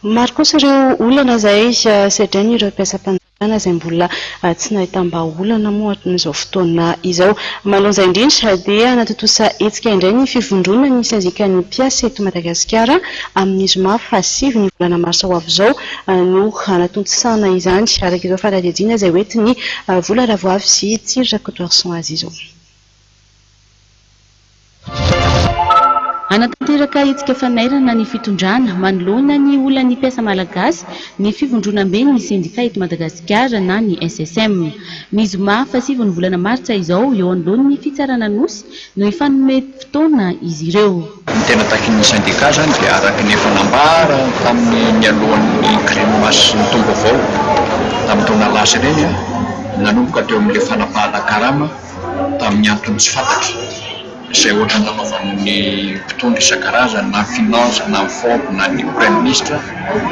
Maro kosa ireo olana izay sedrain'ireo mpiasam-panjakana izay mbola tsy nahitam-bahaolana moa hatramin'izao fotoana izao. Manoloana izay indrindra dia natontosa hetsika indray ny fivondronan'ny sendikan'ny mpiasa eto Madagasikara amin'ny zoma fahasivy ny volana marsa ho avy izao no hanatontosana izany araka izao fanadihadiana izay hoentin'i Vola Ravoavy sy Tsiry Rakotoarison azy izao. Hanatanteraka hetsika fanairana ny fitondrana manoloana ny olan'ny mpiasa malagasy ny fivondronamben'ny sendika eto Madagasikara na ny SSM. Ny zoma fahasivin'ny volana martsa izao eo anoloan'ny fitsarana Anosy no hifanome fotoana izy ireo. Ny tena takin'ny sendika izany dia araka ny efa nambara tamin'ny nialohan'ny Greenmas ny taom-baovao tamin'ny taona lasa ireny, nanomboka teo amin'ilay fanapahana karama tamin'ny antony tsy fantatra izay ohatran'ny nanaovan'ny mpitondra isan-karazany na ny finance na ny fomp na ny praiminisitra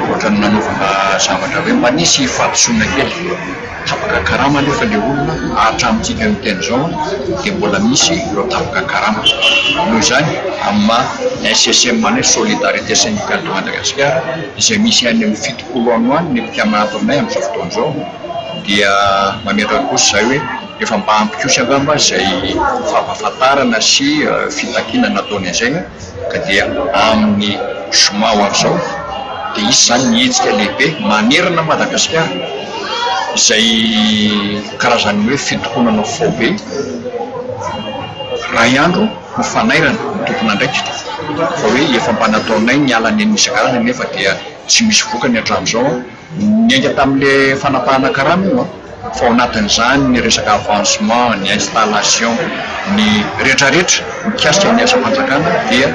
ohatran'ny nanaovana zavatra hoe mba nisy fahadisoana kely tapaka karama anefa ilay olona hatramintsika miteny izao dia mbola misy ireo tapaka karama noho izany amin'ny maha SSM anay Solidarité Syndicale de Madagascar izay misy any amin'ny 70 any ho any ny mpikambana ato aminay amin'izao fotoana izao dia mametraka kosa izahay hoe Efa mba ampy kosa angamba izay fampahafantarana sy fitakiana nataony izay ka dia amin'ny zoma ho avy izao dia hisy izany ny hetsika lehibe manerana an'i Madagasikara izay karazan'ny hoe fitokonana faobe iray andro ho fanairana ny tompon'andraikitra fa hoe efa mba nataonay ny ala nenina isan-karazany nefa dia tsy misy vokany hatramin'izao. Niainga tamin'ilay fanapahana karama io an, fa ao anatin'izany ny resaka avancement, ny installation, ny retraretra mikasika ny asam-panjakana dia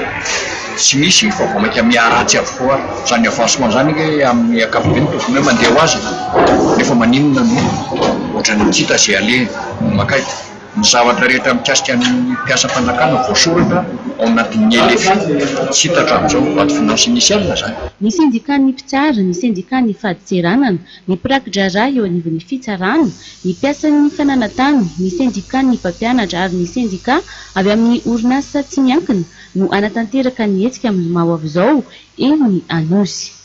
tsy misy fa vao mainka miharatsy avokoa ary. Izany avancement izany ange amin'ny ankapobeny tokony hoe mandeha ho azy e, nefa maninona no ohatran'ny tsy hita izay alehany, mankaiza. Ny zavatra rehetra mikasika ny mpiasam-panjakana voasoratra ao anatin'ny LFI tsy hita hatramin'izao, loi de finances initiale izany. Ny sendikan'ny mpitsara, ny sendikan'ny fadintseranana, ny mpiraki-draharaha eo anivon'ny fitsarana, ny mpiasan'ny fananan-tany, ny sendikan'ny mpampianatra ary ny sendika avy amin'ny orinasa tsy miankina no hanatanteraka ny hetsika amin'ny zoma ho avy izao eny Anosy.